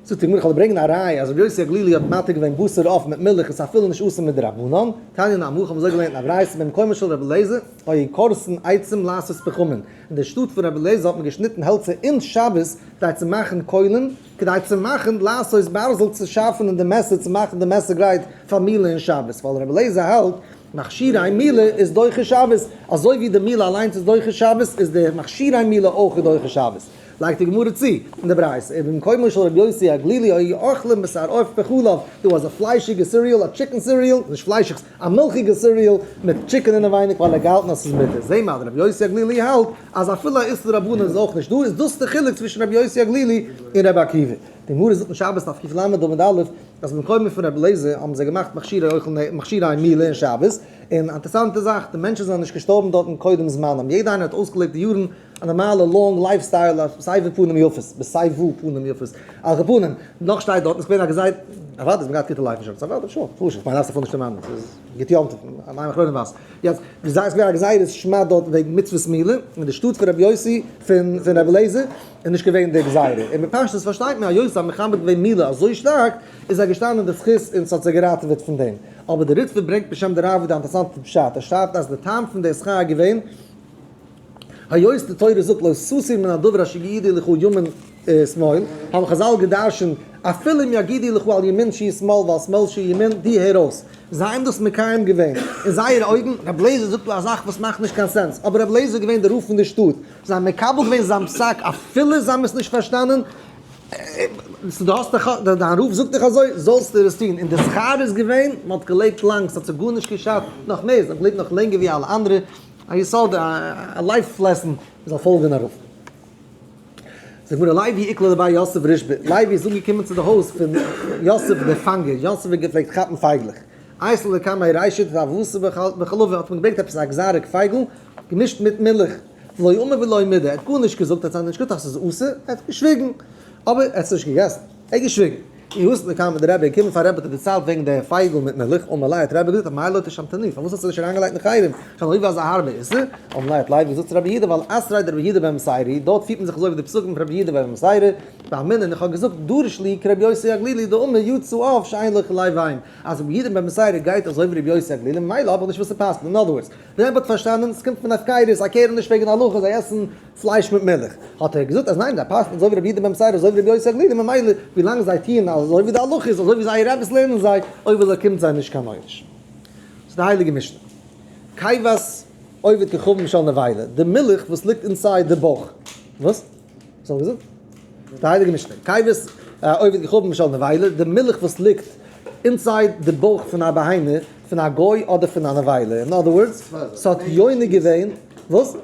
Speaker 1: זאגט די גמרא, איך וועל ברענגען א ראיה אז רבי יוסי הגלילי האט מתיר געווען בשר עוף מיט מילך איז אפילו נישט אסור מדרבנן, תניא נמי הכי האבן אזוי געלערנט אין א ברייתא במקומו של רבי אליעזר היו כורתין עצים לעשות פחמין, אין די שטאט פון רבי אליעזר האט מען געשניטן העלצער אין שבת כדי צו מאכן קוילן, כדי צו מאכן לעשות ברזל צו שארפענען די מעסער צו מאכן די מעסער גרייט פאר מילה אין שבת, ווייל רבי אליעזר האלט מכשירי מילה איז דוחה שבת, אזוי ווי די מילה אליינס איז דוחה שבת איז די מכשירי מילה אויך דוחה שבת. לייגט די גמרא צו אין די ברייתא, ובמקומו של רבי יוסי הגלילי היו אוכלים בשר עוף בחלב, דא איז א פליישיגע cereal, א chicken cereal, נישט פליישיגס, א מילכיגע cereal מיט chicken אינעווייניג ווייל ער האט געהאלטן אז ס'איז מותר, זעה מיר אז רבי יוסי הגלילי האלט אז אפילו א איסור דרבנן איז אויך נישט דא, איז דאס די חילוק צווישן רבי יוסי הגלילי און רבי עקיבא. די גמרא זאגט אין שבת דף קל עמוד א', אז במקומו פון רבי אליעזר האבן זיי געמאכט מכשירי אוכל מכשירי מילה אין שבת, און א אינטערעסאנטע זאך, די מענטשן זענען נישט געשטארבן דארטן קודם זמנם, יעדער איינער האט אויסגעלעבט די יארן א נארמאלע long lifestyle אויף בסבר פנים יפות, בסבר פנים יפות, על כל פנים, נאך שטייט דארט, איז געווען א געזייט, אוודאי האט מען געהאט גוטע life insurance, אוודאי, sure, פשוט, כ'מיין דארפסט אפילו נישט דערמאנען, ס'איז גוט יום טוב, א מים אחרונים וואסער. יעצט, ווי זאגט ס'איז געווען א גזירת שמד דארט וועגן מצוות מילה, אין די שטאט פון רבי יוסי, פון פון רבי אליעזר, איז נישט געווען די גזירה, און בפשטות פארשטייט מען אז יוסי האט מכבד געווען מילה אזוי שטארק, איז ער געשטאנען אין די זכות און ס'האט זיי געראטעוועט פון דעם. אבער די ריטב"א ברענגט בשם די ראב"ד א אינטערעסאנטע פשט, ער שרייבט אז די טעם פון די שכר איז געווען, היות די תורה זאגט לא תסור מן הדבר אשר יגידו לך ימין שמאל, האבן חז"ל גע'דרש'נט אפילו אם יגידו לך על ימין שהוא שמאל ועל שמאל שהוא ימין, דו הער אויס. זיי האבן דאס מקיים געווען אין זייערע אויגן, רבי אליעזר זאגט דא א זאך וואס מאכט נישט קיין sense, אבער רבי אליעזר איז געווען דער רב פון די שטאט, זיי האבן מקבל געווען זיין פסק אפילו זיי האבן עס נישט פארשטאנען, דו האסט דאך, דיין רב זאגט דיך אזוי, זאלסטו עס טון, און די שכר איז געווען, מען האט געלעבט לאנג, ס'האט זיי גארנישט געשאדט, נאך מער, זיי האבן געלעבט נאך לענגער ווי אלע אנדערע, א יסוד, א life lesson, מען זאל פאלגען א רב. זאגט גמרא לוי איקלע לבי יוסף רישבא, לוי איז אנגעקומען צו די הויז פון יוסף דער פאנגער, יוסף האט געפלעגט כאפן פייגלעך, אייתי לקמיה רישא דאבותא בחלבא, האט מען געברענגט עפעס א exotic פייגל געמישט מיט מילך, ולא אמר ולא מידי, ער האט גארנישט געזאגט, ער האט נישט געזאגט אז ס'איז אסור, ער האט געשוויגן, אבער ער האט עס נישט געגעסן, ער האט געשוויגן. כי אתא לקמיה דרבי געקומען פאר רבי האט ער דערציילט וועגן די פייגל מיט מילך, אמר ליה האט רבי געזאגט אמאי לא תשמתינהו, פארוואס האסטו נישט אריינגעלייגט אין חרם, שאני עובר אזא הארבע איסור, אמר ליה האט לוי געזאגט צו רבי יהודה ווייל אתריה דרבי יהודה בן בתירא, דארט פירט מען זיך אזוי ווי די פסקים פון רבי יהודה בן בתירא, ואמינא און איך האב געזאגט דריש לי כרבי יוסי הגלילי דאמר יצא עוף שאין לו חלב אם, אז רבי יהודה בן בתירא גייט אזוי ווי רבי יוסי הגלילי ממילא האב איך נישט וואס צו פסק'נען, אין other words, רבי האט פארשטאנען ס'קומט פון הפקרות, זיי קערן נישט וועגן הלכה זיי עסן פלייש מיט מילך, האט ער געזאגט אז ניין זיי פסק'נען אזוי ווי רבי יהודה בן בתירא אזוי ווי רבי יוסי הגלילי ממילא ווילאנג זיי טוען אזוי ווי די הלכה איז אזוי ווי זייער רבי'ס לערנען זיי אויב אזוי קומט זיי נישט קיין עונש. ס'איז די הייליגע משנה. קיבת עובד כוכבים של נבילה, די מילך וואס ליגט inside די בויך. וואס? וואס האב איך געזאגט? די הייליגע משנה. קיבת עובד כוכבים של נבילה, די מילך וואס ליגט inside די בויך פון א בהמה, פון א גוי אדער פון א נבילה. אין other words, ס'האט יונק געווען, וואס?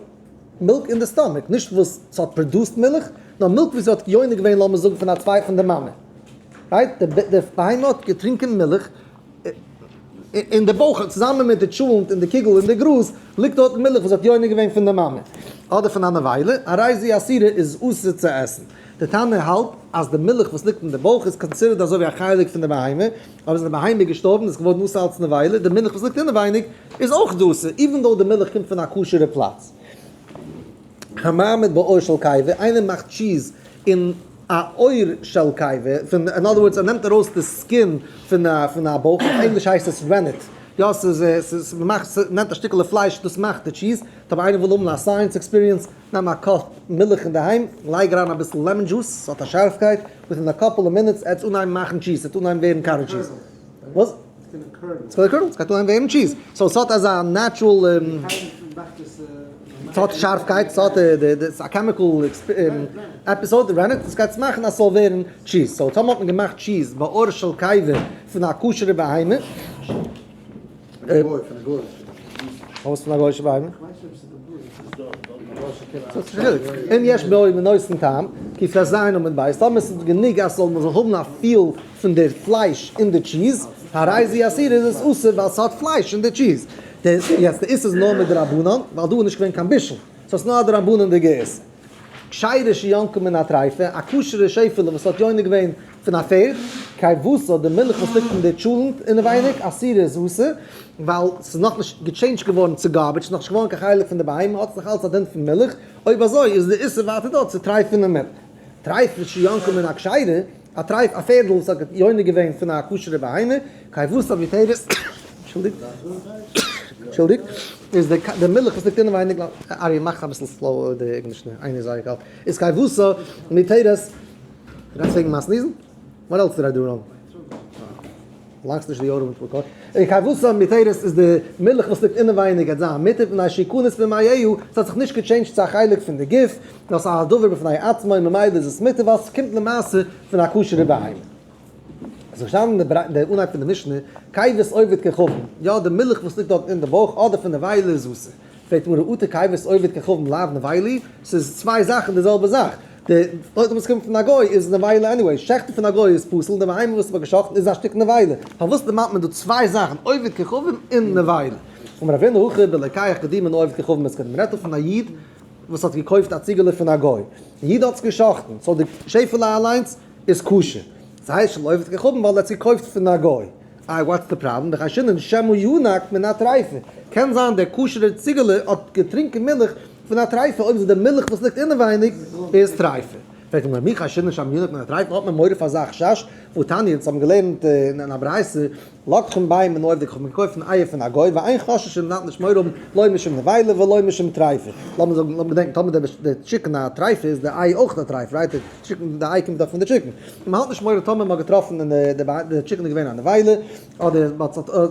Speaker 1: milk אין די stomach, נישט וואס ס'האט produced מילך, נאר milk וואס האט יונק געווען לאמיר זאגן פון א צוויי פון די מאמע. right? די בהמה האט געטרינקען מילך אין די בויך צוזאמען מיט די טשולענט און די קוגל און די גראז ליגט דארט מילך וואס האט יונק געווען פון די מאמע. אדער פון א נבילה, הרי זו אסורה איז אסור צו עסן. די תנא האלט אז די מילך וואס ליגט אין די בויך איז considered אזוי ווי א חלק פון די בהמה, אבער איז די בהמה געשטארבן איז געווארן אסור אלץ נבילה, די מילך וואס ליגט אינעווייניג איז אויך אסור, even though די מילך קומט פון א כשר'ע פלאץ. המעמיד בעור של קיבה, איינער מאכט cheese אין א עור של קיבה, פון אין other words ער נעמט ארויס די skin פון א פון א בויך, אויף ענגליש הייסט עס rennet, יא ס'איז ס'איז מ'מאכט מ'נעמט א שטיקעלע פלייש דאס מאכט די cheese, טאמער איינער וויל האבן א science experience, נעם א cup מילך אינדערהיים, לייג אריין אביסל lemon juice, ס'האט א שארפקייט, within a couple of minutes עטס אנהייבן מאכן cheese, ס'וועט אנהייבן ווערן cottage cheese. וואס? ס'גייט curdle, ס'גייט אנהייבן ווערן cheese. so ס'האט אזא natural. ס'האט שארפקייט, ס'האט די די א chemical episode, rennet, וואס גייט עס מאכן אז ס'זאל ווערן cheese. So טאמער האט מען געמאכט cheese בעור של קיבה פון א כשר'ע בהמה. פארוואס פון א גוי'אישע בהמה? אם יש בו ונותן טעם, כי פרס זיין עמוד בית, טאמער ס'איז גענוג אז ס'זאל מ'זאל האבן א feel פון די פלייש אין די cheese, הרי זו אסורה איז עס אסור ווייל ס'האט פלייש אין די cheese. יעצט די איסור איז נאר מדרבנן, ווייל דא איז נישט געווען קיין בישול, so ס'איז נאר א דרבנן'דיגע איסור. כשרה שינקה מן הטריפה, א כשר'ע שעפעלע וואס האט יונק געווען פון א פערד, קיבתה, די מילך וואס ליגט אין די טשולענט אינעווייניג, אסורה איז אסור, ווייל ס'איז נאכנישט געטשעינדזשט געווארן צו garbage, ס'איז נאכנישט געווארן קיין חלק פון די בהמה, האט עס נאך אלץ א דין פון מילך, אויב אזוי איז די איסור ווייטער דא צו טרייפענע מילך. טריפה שינקה מן הכשרה, א טרייף א פערדל וואס האט יונק געווען פון א כשר'ע בהמה, קיבתה מותרת, אנטשולדיגט, איז די מילך וואס ליגט אינעווייניג, ארי מאך אביסל slow די ענגליש, איינער איז זייער קאלט, איז קיבתה מותרת, רעדסט וועגן מיין sneeze ן? What else did I do wrong? לאנגסט נישט די יארן מיט מקור. קיבתה מותרת איז די מילך וואס ליגט אינעווייניג גייט זיין מותר מפני שיכנס במעיו, ס'האט זיך נישט געטשעינדזשט צו א חלק פון די גוף, נאר ס'איז א דבר בפני עצמו ממילא איז עס מותר ווייל ס'קומט למעשה פון א כשר'ע בהמה. עס איז געשטאנען אין די אנהייב פון די משנה, קיבת עובד כוכבים, יא די מילך וואס ליגט דארט אין די בויך אדער פון די נבילה איז אסור. פרעגט די גמרא אטו קיבת עובד כוכבים לאו נבילה, ס'איז צוויי זאכן די זעלבע זאך, די אויב וואס קומט פון א גוי איז נבילה anyway, שעכטן פון א גוי איז פסול, די בהמה וואס מ'האט געשאכטן איז א שטיק נבילה, פארוואס דערמאנט מען דא צוויי זאכן עובד כוכבים און נבילה? אמר רבינא הכא בלוקח גדי מן עובד כוכבים עסקינן, מ'רעדט דא פון א איד וואס האט געקויפט א ציגעלע פון א גוי, די איד האט עס געשאכטן, so די שעפעלע אליינס איז כשר, ס'הייסט של עובד כוכבים ווייל ער האט עס געקויפט פון א גוי. איי what's the problem, דחיישינן שמא ינק מן הטריפה, קען זיין דער כשר'ער ציגעלע האט געטרינקען מילך פון א טריפה, אויב איז די מילך וואס ליגט אינעווייניג איז טריפה. פרעגט די גמרא מי חיישינן שמא ינק מן הטריפה, האט מען מורא פאר אזא חשש? והתניא, אונז האבן געלערנט אין א ברייתא, לוקחין ביצים מן עובד כוכבים, מ'קויפט אן אייער פון א גוי, ואין חוששין, מ'דארף נישט מורא האבן, לא משום נבילה ולא משום טריפה. לאמיר זאגן, לאמיר געדענקען, טאמער די chicken א טריפה איז די איי אויך א טריפה, right? די chicken, די איי קומט דאך פון די chicken. מ'האט נישט מורא טאמער מ'האט געטראפן אין די די chicken איז געווען א נבילה, אדער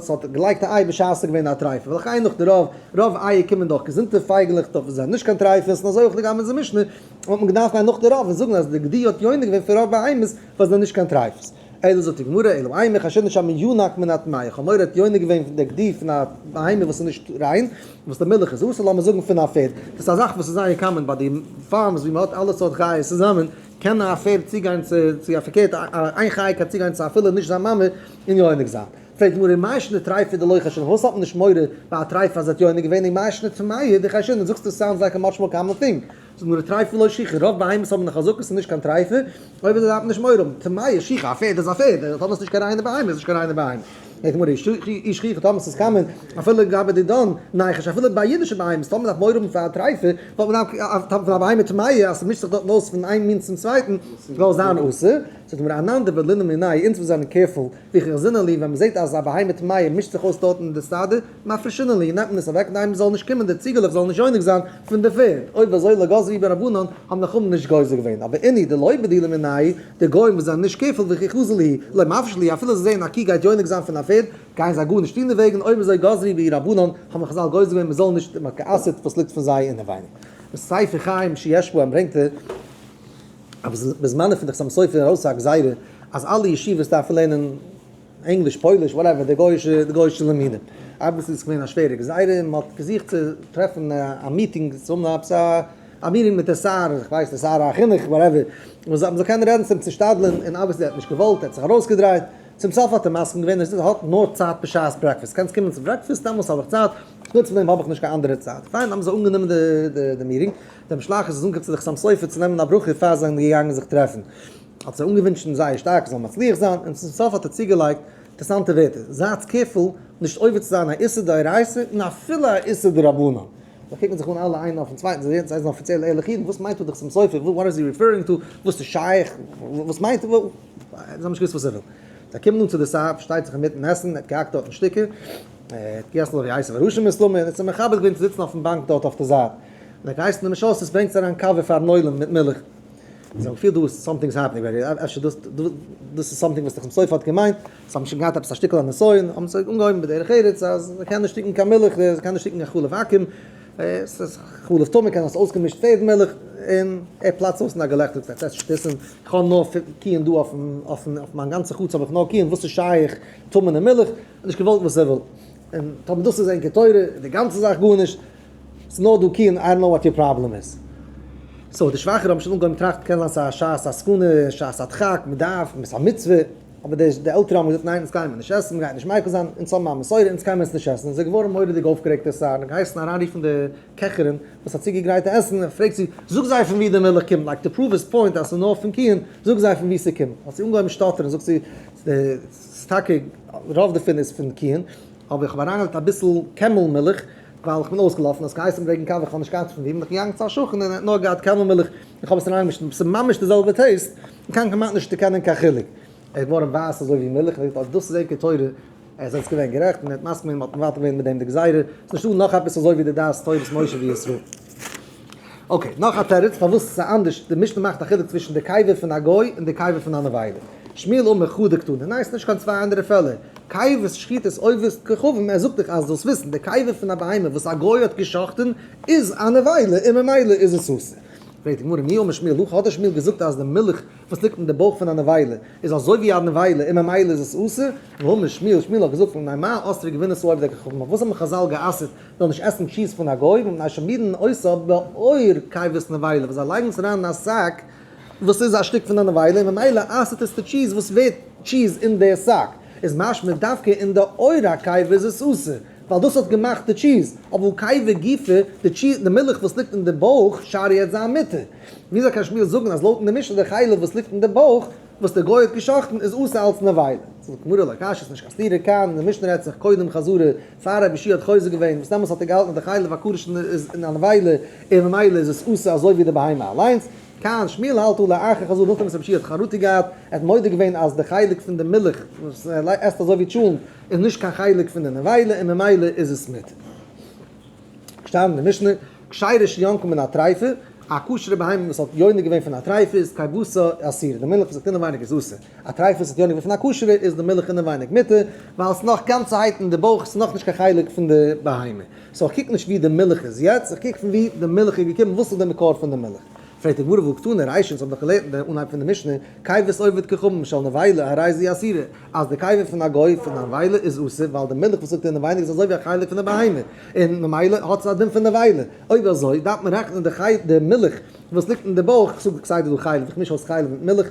Speaker 1: ס'האט געלייגט א איי בשעת ס'איז געווען א טריפה. ווייל כ'גיי נאך די רוב, רוב אייער קומען דאך געזונטע פייגעלעך דאך וואס זענען נישט קיין טריפות, און אזוי אויך לגבי אונזער משנה, וואלט מען געדארפט גיין נאך די רוב און זאגן אז די גדי האט יונק געווען פון רוב בהמות וואס זענען נישט קיין טריפות. אלא זאגט די גמרא, אלא אימא חיישינן שמא ינק מן הטמאה, איך האב מורא האט יונק געווען פון די גדי פון א בהמה וואס איז נישט ריין, וואס די מילך איז אסור, לאמיר זאגן פון א פערד. דאס איז א זאך וואס איז זייער common ביי די farms ווי מען האט אלע סארט חיות צוזאמען, קען א פערד צוגיין צו צו א פארקערט איין חיה קען צוגיין צו אפילו נישט זיין מאמע און יונק זיין. פרעגט די גמרא מאי שנא טריפה דלא חיישינן, פארוואס האט מען נישט מורא ביי א טריפה אז ער האט יונק געווען און מאי שנא טמאה דחיישינן, זאגסטו sounds like a much more common thing. זאגט די גמרא טריפה לא שכיחא, רוב בהמות האבן א חזקה ס'איז נישט קיין טריפה, אויב אזוי דארף מען נישט מורא האבן, טמאה שכיחא, א פערד איז א פערד, טאמער ס'איז נישט קיין ריינע בהמה איז נישט קיין ריינע בהמה. זאגט די גמרא אי שכיחא טאמער ס'איז common אפילו לגבי דידן ניחוש אפילו ביי אידישע בהמות טאמער מ'דארף מורא האבן פאר א טריפה וואלט מען דארף פון א בהמה טמאה אז ס'מישט זיך דארטן אויס פון איין מין צום צווייטן זאל זיין אסור, זאגט די גמרא אנן דבדלינן מינייהו אונז וואס זענען careful וכי חזינן להו ווען מ'זעט אז א בהמה טמאה מישט זיך אויס דארטן אין די סטאדע, מפרישינן להו, נעמט מען עס אוועק כדי מ'זאל נישט קומען די ציגעלעך זאלן נישט יונק זיין פון די פערד, אויב אזוי לא גזרו בהו רבנן, האבן די חכמים נישט גוזר געווען, אבער אינהו דלא בדילי מינייהו, די גוים וואס זענען נישט careful וכי חזו להו, לא מפרישי להו, אפילו זיי זעען א קי גייט יונק זיין פון א פערד, גייען זיי גארנישט טון דערוועגן, אויב אזוי גזרו בהו רבנן, האבן חזל גוזר געווען מ'זאל נישט, מ'האט גע'אסר'ט וואס ליגט פון זיי אינעווייניג. בספר חיים שיש בו ברענגט ער. אז בזמנו פון די חתם סופר ארויס א גזירה אז אלע ישיבות דארפן לערנען ענגליש פויליש whatever די גויאישע די גויאישע לימודים, obviously איז געווען א שווערע גזירה און מען האט געזוכט צו טרעפן א meeting צו האבן עפעס א א meeting מיט די שר, איך ווייס די שר החינוך whatever, מען זאל קענען רעדן צו אים צו שתדל'ן און obviously ער האט נישט געוואלט ער האט זיך ארויסגעדרייט, צום סוף האט ער מסכים געווען ער האט נאר צייט בשעת breakfast, קענסט קומען צו breakfast דעמאלס האב איך צייט, חוץ פון דעם האב איך נישט קיין אנדערע צייט, פיין האבן זיי אנגענומען די meeting. דער משלחת איז אנגעקומען צו די חתם סופר צו נעמען א ברכה פאר זיי זענען געגאנגען זיך טרעפן, האט זיי אנגעווינטשן זייער שטארק זיי זאלן מצליח זיין, און צום סוף האט ער צוגעלייגט אינטערעסאנטע ווערטער, זייטס careful נישט עובר צו זיין א איסור דאורייתא און אפילו א איסור דרבנן. זיי קוקן זיך אן אלע איינער אויפן צווייטן, זיי זענען אפיציעל ערליכע אידן, וואס מיינט דא די חתם סופר, what is he referring to, וואס איז שייך, וואס מיינט ער, זיי האבן נישט געוואוסט וואס ער וויל. זיי קומען אן צו די שר, פארשטייט זיך אינמיטן עסן, ער האט געהאקט דארטן שטיקער, ער האט געגעסן אזוי ווי עשו הרשע מסתמא, און ער האט זיך מכבד געווען צו זיצן אויפן באנק דארט אויף די זייט. און ער האט געהייסן די משרת ברענגטס אריין קאווע פארן עולם מיט מילך. זיי האבן געפילט דא איז something is happening right here, אפשר דאס דאס איז something וואס די חתם סופר האט געמיינט, זיי האבן שוין געהאט עפעס א שטיקל א נסיון, האבן זיי אנגעהויבן בדרך ארץ אז מען קען נישט טרינקען קיין מילך, מען קען נישט טרינקען קיין חלב עכו"ם. ס'איז חלב טמא, קען זיין ס'איז אויסגעמישט פערד מילך, און ער פלאצט אויס אין א געלעכטער, זאגט ער, שטותים, איך האב נאר קיען דא אויפן, אויפן, אויף מיין גאנצע חצר האב איך נאר קיען, וואס איז שייך טמא'נע מילך? נישט געוואלט וואס ער וויל, און טאמער דאס איז ענקער תורה, איז די גאנצע זאך גארנישט, ס'איז נאר דא קיען, I don't know what your problem איז. so די שוואכערע האבן שוין אנגעהויבן טראכטן קען זיין ס'איז א שעת הסכנה, שעת הדחק, מ'דארף, ס'איז א מצוה, אבער די די עלטערע האבן געזאגט ניין אונז גיימער נישט עסן, מ'גייט נישט מיקל זיין, אונז האבן א מסורה אונז קען מען עס נישט עסן, און זיי געווארן מורא'דיג אויפגערעגט דער שר, און געהייסן אריינרופן די קעכערין וואס האט צוגעגרייט די עסן, און פרעגט זי, זאג זיי פון ווי די מילך קומט, like to prove his point אז ס'איז נאר פון קיען, זאג זיי פון ווי ס'קומט, האט זי אנגעהויבן שטאטערן, זאגט זי, ס'איז טאקע רוב דערפון איז פון קיען, אבער איך האב אריינגעלייגט אביסל camel מילך, ווייל איך בין אויסגעלאפן, האסט געהייסן ברענגען קאווע, איך האב נישט געהאט פון ווי, בין איך געגאנגען צו א שכן און ער האט נאר געהאט camel מילך, איך האב עס אריינגעמישט, ס'איז ממש די זעלבע taste, מ'קען כמעט נישט דערקענען קיין חילוק. ער איז געווארן ווייס אזוי ווי מילך, און ער האט געזאגט אז דאס איז עיקר תורה, ער איז געווען גערעכט, און ער האט מסכים געווען, מ'האט מבטל געווען מיט דעם די גזירה, ס'איז נישטא נאך עפעס אזוי ווי די דעת תורת משה וישראל. okay, נאך א תירוץ פארוואס ס'איז אנדערש, די משנה מאכט א חילוק צווישן די קיבה פון א גוי און די קיבה פון א נבילה. שמואל אמר חדא קתני, ניין ס'איז נישט קיין צוויי אנדערע פעלער, קיבת שחיטת עובד כוכבים, ער זאגט דיך אז זאלסט וויסן, די קיבה פון א בהמה וואס א גוי האט גע'שחט'ן איז א נבילה און ממילא איז עס אסור. פרעגט די גמרא מי אמר שמואל הכי, האט דער שמואל געזאגט אז די מילך וואס ליגט אין די בויך פון א נבילה איז אזוי ווי א נבילה און ממילא איז עס אסור? והאמר שמואל, שמואל האט געזאגט מפני מה אסרו גבינת עובדי כוכבים, אויף וואס האבן חזל גע'אסר'ט זאל נישט עסן טשיז פון א גוי, מפני שמעמידין אותה בעור קיבת נבילה, וואס זיי לייגן עס אריין אין א sack וואס איז א שטיק פון א נבילה און ממילא אסר'ט עס די טשיז וואס ווערט טשיז אין די sack, איז משמע דווקא אין די עור הקיבה איז עס אסור, ווייל דאס האט געמאכט די טשיז, אבער קיבה גופא, די טשיז, די מילך וואס ליגט אין די בויך, שרי עט זיין מותר. וויאזוי קען שמואל זאגן אז לויטן די משנה די חלב וואס ליגט אין די בויך וואס די גוי האט גע'שחט'ן איז אסור אלץ נבילה? זאגט די גמרא לא קשיא, ס'נישט קיין סתירה כאן, אין די משנה רעדט זיך קודם חזרה פאר רבי יהושע האט חוזר געווען וואס דעמאלטס האט ער געהאלטן אז די חלב הכשר איז אין א נבילה און ממילא איז עס אסור אזוי ווי די בהמה אליינס, כאן שמואל האלט הא לאחר חזרה נאכדעם וואס רבי יהושע האט חרטה געהאט, ער האט מודה געווען אז די חלק פון די מילך וואס ער עסט אזוי ווי טשולנט איז נישט קיין חלק פון די נבילה און ממילא איז עס מותר. שטייט אין די משנה, כשרה שינקה מן הטריפה, א כשר'ע בהמה וואס האט יונק געווען פון א טריפה איז קיבתה אסורה, די מילך וואס ליגט אינעווייניג איז אסור, א טריפה וואס האט יונק געווען פון א כשר'ע איז די מילך אינעווייניג מותר, ווייל עס איז נאך גאנצערהייט אין די בויך, עס איז נאכנישט קיין חלק פון די בהמה. so איך קוק נישט ווי די מילך איז יעצט, איך קוק פון ווי די מילך איז געקומען, וואס איז די מקור פון די מילך. פרעגט די גמרא והא קתני רישא, אונז האבן דאך געלערנט אין די אנהייב פון די משנה, קיבת עובד כוכבים של נבילה הרי זו אסורה, אז די קיבה פון א גוי פון א נבילה איז אסור, ווייל די מילך וואס ליגט אינעווייניג איז אזוי ווי א חלק פון די בהמה, און ממילא האט עס א דין פון נבילה. אויב אזוי דארף מען רעכענען די די מילך וואס ליגט אין די בויך, איך זאג כסדר דא חלב, איך מיש אויס חלב מיט מילך,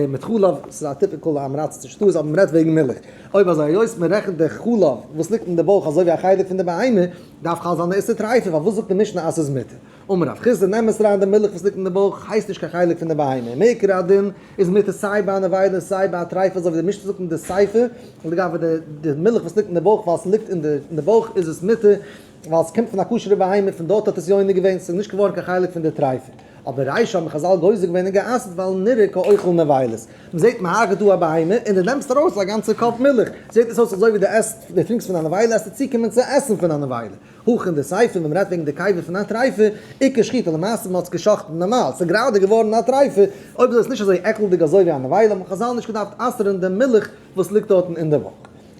Speaker 1: מיט חלב, ס'איז א typical עם הארצ'ישע טעות, אבער מ'רעדט וועגן מילך. אויב אזוי היות מ'רעכנט די חלב וואס ליגט אין די בויך אזוי ווי א חלק פון די בהמה, דארף חל זיין די איסור טריפה, פארוואס זאגט די משנה אז ס'איז מותר? אמר רב חסדא נעם עס אריין די מילך וואס ליגט אין די בויך הייסט נישט קיין חלק פון די בהמה, מעיקר הדין איז מותר סיי ביי א נבילה און סיי ביי א טריפה אזוי ווי די משנה זאגט אין די סיפא, לגבי די מילך וואס ליגט אין די בויך ווייל ס'ליגט אין די בויך איז עס מותר ווייל ס'קומט פון א כשר'ע בהמה פון דארט האט עס יונק געווען ס'איז נישט געווארן קיין חלק פון די טריפה, אבער רישא האבן חזל גוזר געווען און גע'אסר'ט ווייל נראה כאוכל נבילות, מ'זעט מ'הרג'ט דא א בהמה און דו נעמסט ארויס א גאנצע cup מילך, זעט עס אויס אזוי ווי דו עסט דו טרינקסט פון א נבילה עסטו צוקומען צו עסן פון א נבילה. הכא אין די סיפא ווען מ'רעדט וועגן די קיבה פון א טריפה, איכא שחיטה למעשה מ'האט עס גע'שחט'ן נארמאל, ס'איז גראדע געווארן א טריפה, אויב אזוי איז נישט אזוי עקלדיג אזוי ווי א נבילה, האבן חזל נישט געדארפט אסר'ן די מילך וואס ליגט דארטן אין די בויך.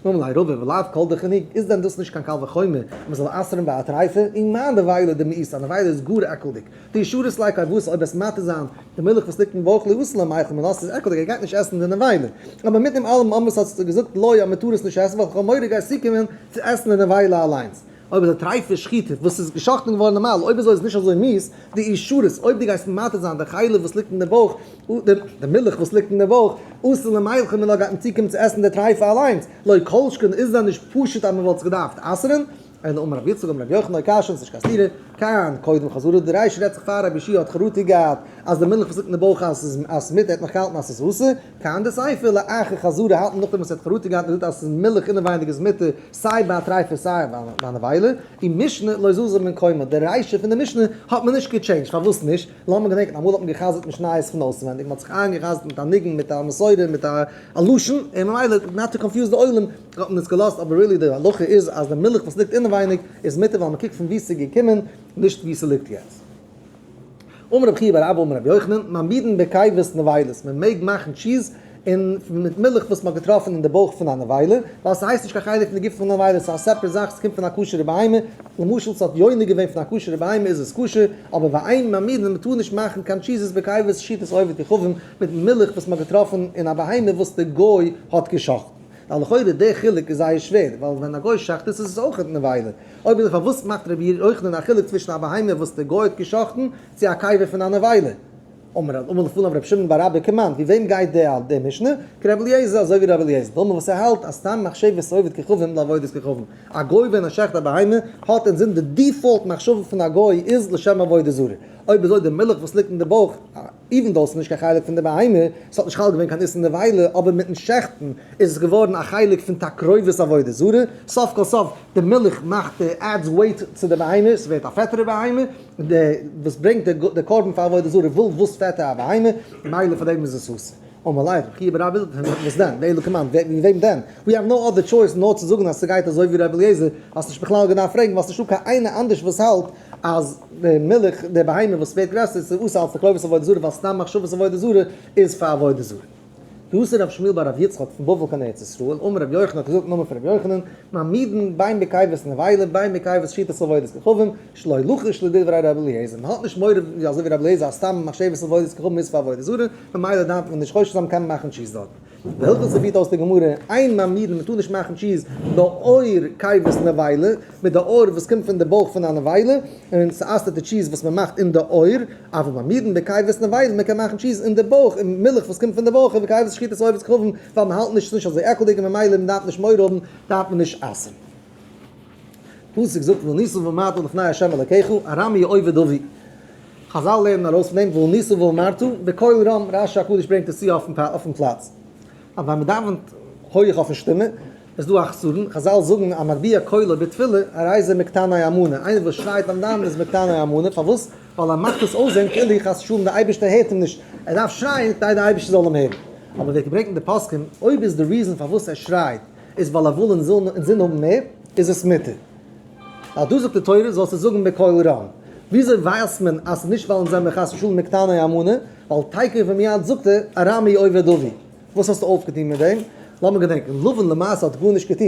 Speaker 1: אמר ליה רבא ולאו כל דכן הוא, איז דען דאס נישט קיין קל וחומר אז מ'זאל אסר'ן ביי א טריפה, ומה נבילה דמאיסא, א נבילה איז גאר עקלדיג, דאי שרית ליה כיבתה אויב עס מתיר זיין די מילך וואס ליגט אין בויך לא אתי למיכל מינה ס'איז עקלדיג ער גייט נישט עסן די נבילה, אבער מיט דעם אלעם אמרת האסטו געזאגט לא אז מ'טאר עס נישט עסן ווייל כ'האב מורא גייסט צוקומען צו עסן די נבילה אליינס. אויב איז א טרייפע שחיטה וואס איז געשחט'ן געווארן נארמאל, אויב אזוי איז נישט אזוי מיאוס דאי שרית, אויב דו גייסט מתיר זיין די חלב וואס ליגט אין די בויך, די מילך וואס ליגט אין די בויך, אתי למיכל מינה גייט מען צוקומען צו עסן די טרייפע אליינס, לא כל שכן איז דען נישט פשוט אז מ'וואלט עס געדארפט אסר'ן? אלא אמר רבי יצחק אמר רבי יוחנן לא קשיא ס'איז נישט קיין סתירה, כאן קודם חזרה די רישא רעדט זיך פאר רבי יהושע האט חרטה געהאט אז די מילך וואס ליגט אין די בויך אז ס'איז אז ס'איז מותר ער האט נאך געהאלטן אז ס'איז אסור, כאן די סיפא לאחר חזרה האלט מען נאכדעם וואס ער האט חרטה געהאט און געזאגט אז ס'איז מילך אינעווייניג איז מותר סיי ביי א טרייפה סיי ביי א נבילה, ומשנה לא זזה ממקומה די רישא פון די משנה האט מען נישט געטשעינדזשט פארוואס נישט? לאמיר געדענקען אמאל האט מען גע'חזר'ט משניות פון אויסווענדיג מ'האט זיך איינגע'חזר'ט מיט א ניגון מיט א מסורה מיט א לשון און ממילא not to confuse די עולם האט מען עס געלאזט אבער really די הלכה איז אז די מילך וואס ליגט אינעווייניג איז מותר ווייל מ'קוקט פון וואו ס'איז געקומען נישט וואו ס'ליגט יעצט. אמר רבי חייא בר אבא אמר רבי יוחנן, מעמידין בקיבות נבילות, מען מעג מאכן טשיז און מיט מילך וואס מ'האט געטראפן אין די בויך פון א נבילה, ווייל ס'הייסט נישט קיין חלק פון די גוף פון די נבילה, ס'איז א separate זאך, ס'קומט פון א כשר'ע בהמה, למשל ס'האט יונק געווען פון א כשר'ע בהמה איז עס כשר, אבער ואין מעמידין מ'טאר נישט מאכן קיין טשיזעס בקיבות שחיטת עובד כוכבים מיט מילך וואס מ'האט געטראפן אין א בהמה וואס די גוי האט גע'שחט'ן. ווייל לכאורה די חילוק איז זייער שווער, ווייל ווען א גוי שחט עס איז עס אויך נבילה. אויב אזוי פארוואס מאכט רבי יוחנן א חילוק צווישן א בהמה וואס די גוי האט גע'שחט'ן צו א קיבה פון א נבילה? אמר אמר לפניו רבי שמעון בר אבא כמאן, ווי וועם גייט די די משנה? כרבי אליעזר, אזוי ווי רבי אליעזר, דאמר וואס ער האלט אז סתם מחשבת עובד כוכבים לעבודת כוכבים, א גוי ווען ער שעכט א בהמה האט אינזין די default מחשבה פון א גוי איז לשם עבודה זרה, אויב אזוי די מילך וואס ליגט אין די בויך, even though ס'איז נישט קיין חלק פון די בהמה, ס'האט נישט חל געווען קיין איסור נבילה, אבער מיטן שעכטן איז עס געווארן א חלק פון תקרובת עבודה זרה, סוף כל סוף די מילך מאכט די adds weight צו די בהמה, ס'ווערט א פעטערע בהמה, די וואס ברענגט די קרבן פאר עבודה זרה וויל וואס פעטער א בהמה, ממילא פאר דעם איז עס אסור. אמר ליה רבי חייא בר אבא, וואס דען? ואלא כמאן, ווי וועם דען? We have no other choice נאר צו זאגן אז ס'גייט אזוי ווי רבי אליעזר, האסט נישט בכלל געדארפט פרעגן ווייל ס'נישטא קיין איינער אנדערש וואס האלט אז די מילך די בהמה וואס ווערט גרעסער איז אסור אלס תקרובת עבודה זרה ווייל סתם מחשבת עבודה זרה איז פאר עבודה זרה. דאס איז רבי שמואל בר רבי יצחק פון בבל קיין ארץ ישראל, אמר רבי יוחנן האט געזאגט נאמען פון רבי יוחנן, מעמידין בין בקיבות נבילה בין בקיבות שחיטת עבודת כוכבים, שלא לחוש לדברי רבי אליעזר, מען האט נישט מורא אזוי ווי רבי אליעזר אז סתם מחשבת עבודת כוכבים איז פאר עבודה זרה, ממילא דארף מען נישט חושש זיין מען קען מאכן טשיז דארטן. והלכתא פירט אויס די גמרא, אין מעמידין מען טאר נישט מאכן טשיז בעור קיבות נבילה, מיט די עור וואס קומט פון די בויך פון א נבילה, און ס'אסר'ט די טשיז וואס מען מאכט אין די עור, אבל מעמידין בקיבות נבילה, מען קען מאכן טשיז אין די בויך, אין מילך וואס קומט פון די בויך, ובקיבות שחיטת עובד כוכבים, ווייל מען האלט נישט ס'נישט אזוי עקלדיג און ממילא מען דארף נישט מורא האבן, דארף מען נישט אסר'ן. פסוק זאגט וענית ואמרת לפני ה' אלקיך, ארמי אובד אבי. חזל לערנען ארויס פון דעם וענית ואמרת בקול רם, רשי הקדוש ברענגט עס צו אויפן פלאץ. אז ווען מען דאווענט הויעך אויפן שטימע איז דא א חסרון, חזל זאגן המגביה קולו בתפילה הרי זה מקטני אמונה, איינער וואס שרייט ביים דאווענען איז מקטני אמונה, פארוואס? ווייל ער מאכט עס אויסזען כאילו חס ושלום דער אייבערשטער הערט אים נישט, ער דארף שרייען כדי דער אייבערשטער זאל אים הערן. אבער ווערט געברענגט אין די פוסקים, אויב איז די reason פארוואס ער שרייט איז ווייל ער וויל אינזין האבן מער, איז עס מותר. ווייל דא זאגט די תורה זאלסטו זאגן בקול רם. וויאזוי ווייסט מען אז ס'איז נישט ווייל אונז זעמיר חס ושלום מקטני אמונה? ווייל תיכף ומיד זאגט ער ארמי אובד אבי. וואס האסטו אויפגעטון מיט דעם? לאמיר געדענקען, לבן למעשה האט גארנישט געטון.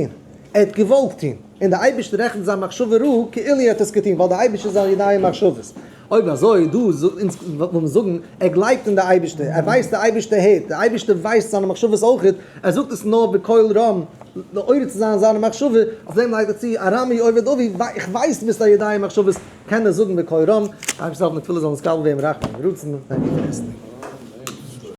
Speaker 1: ער האט געוואלט טון. און דער אייבערשטער רעכנט זיין מחשבה רעה כאילו ער האט עס געטון, ווייל דער אייבערשטער איז א יודע מחשבות. אויב אזוי, דא אונז וויל מען זאגן, ער גלייבט אין די אייבערשטער, ער ווייסט די אייבערשטער הערט, די אייבערשטער ווייסט זיינע מחשבות אויכעט, ער זאגט עס נאר בקול רם, לעורר צו זיין זיינע מחשבה, אויף דעם לייגט ער צו, ארמי אובד אבי, איך ווייס דו ביסט א יודע מחשבות, קען ער זאגן בקול רם, אייבערשטער זאל העלפן די תפילות זאלן נתקבל ווערן ברחמים ורצון, thank you for listening.